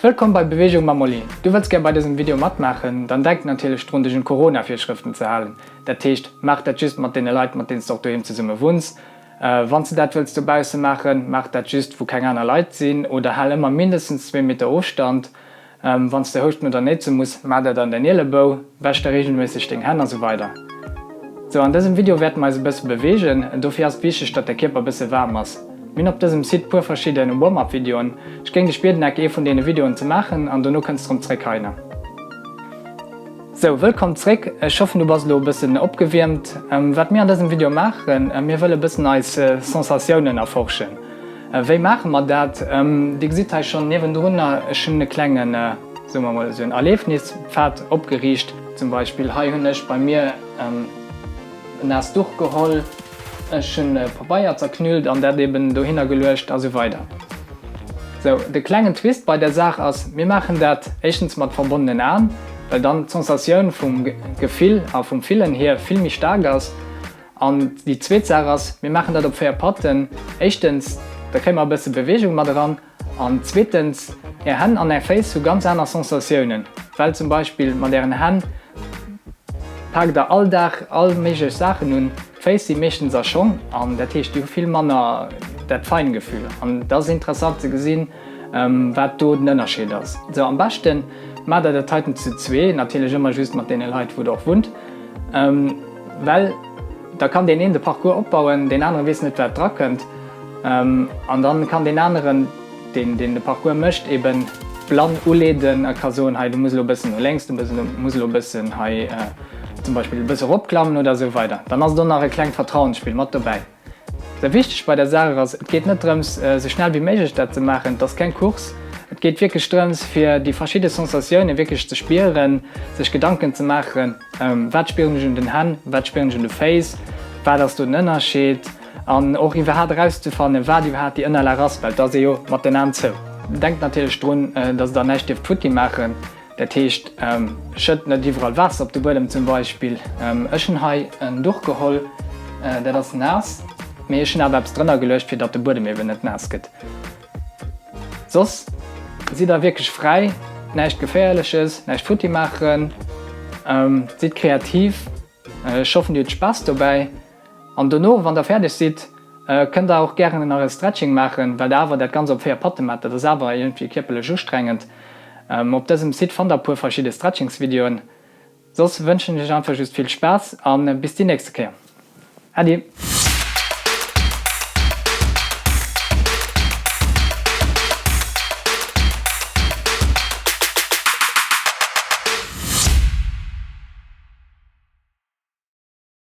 Wëllkomm bei Beweegung mam Molly! Du wëlls gär bei dësem Video matmaachen? Dann denk natierlech drun dech un d'Corona-Virschrëften ze halen. Dat heescht, maach dat just mat deene Leit mat deenen s de och doheem zesumme wunns. Wann s de dat wëlls dobausse maachen, maach dat just wou keng aner Leit sinn oder hal ëmmer mindestens zwee Meter Ofstand. Wann s de houschten oder néitse muss, maach dat an däin Ielebou, wäsch der reegelméisseg deng Hänn a sou weider. Sou, an dësem Video wäerte mer eis e bësse beweegen. Dofir ass et wichteg, datt däi Kierper e bësse waarm ass. Mir hunn op dësem Site puer verschidde Warm-up Videoen. Ech géing dech bieden enk ee vun deene Videoen ze maachen an dono kënns de rëm zréck heihinner. Sou, wëllkomm zréck. Ech hoffen du bass elo e bëssen opgewiermt. Wat mir an dësem Video maachen, mir wëlle bëssen eis Sensatiounen erforschen. Wéi maache mer dat? Dir gesitt hei schonn niewendrunner, ech hunn e klengen, soe mer mol esou en Erlefnispfad opgeriicht. Zum Beispill hei hunn ech bei mir en naasst Duch geholl. Ech hunn Pabeier zerknüllt an dat eben dohinner geluecht a sou weider. Sou, de klengen Twist bei der Saach ass, mir maachen dat éischtens mat verbonnenen Aen, well dann d'Sensatioun vum Gefill a vum Fillen hier vill méi staark ass. An déi zweet Saach ass, mir maachen dat op 4 Patten. Éischtens, da kréie mer e bësse Beweegung mat eran. An zweetens, Är Hänn an Är Féiss hu ganz aner Sensatiounen, well zum Beispill mat Ären Hänn paakt Der all Dag all méiglech Saachen un. D'Féiss si meeschtens a Schong an dat heescht, déi hu vill manner dat Feingefühl. An et ass interessant ze gesinn, wat do den Ënnerscheed ass. Sou, am beschte maacht Der dat heiten zu zwee, natierlech ëmmer just mat deene Leit, wou Der och wunnt, well da kann deen een de Parcours opbauen, deen anere weess net, wat drakënnt. An dann kann deen aneren, deen deen de Parcours mécht, eben blann uleeden a ka soen, hei du muss elo e bëssen no lénks, du muss elo e bëssen hei zum Beispill e bësse eropklammen oder esou weider. Dann ass et och nach e klengt Vertrauensspill mat dobäi. Sehr wichteg bei der Saach ass, et geet net drëms, esou schnell wéi méiglech dat ze maachen, et ass keng Course, et geet wierklech drëms, fir déi verschidde Sensatiounen wierklech ze spieren, sech Gedanken ze maachen, wat spieren ech un den Hänn, wat spieren ech un de Féiss, wat ass do den Ënnerscheed. An och iwwerhaat erauszefannen, wat iwwerhaat déi Ënnerlag ass, well et ass ee jo mat den Aen zou. Denkt natierlech drun, dass der näischt dierft futti maachen, dat heescht schëtt net iwwerall Waasser op de Buedem zum Beispill. Ech hunn hei en Duch geholl, dat ass naass, mee ech hunn awer eppes drënner geluecht, fir datt de Buedem eben net naass gëtt. Soss sidd der wierklech fräi, näischt Geféierleches, näischt futti maachen, sidd kreativ. Ech hoffen dir hutt Spaass dobäi an dono wann der fäerdeg sidd kënnt der och gären nach e Stretching maachen, well der awer dat ganz op 4 Patte maacht, dat ass awer iergendwéi kierperlech ustrengend. Op dësem Site fannt der e puer verschidde Stretchingsvideoen. Soss wënschen ech iech einfach just vill Spaass an bis déi nächste Kéier. Äddi!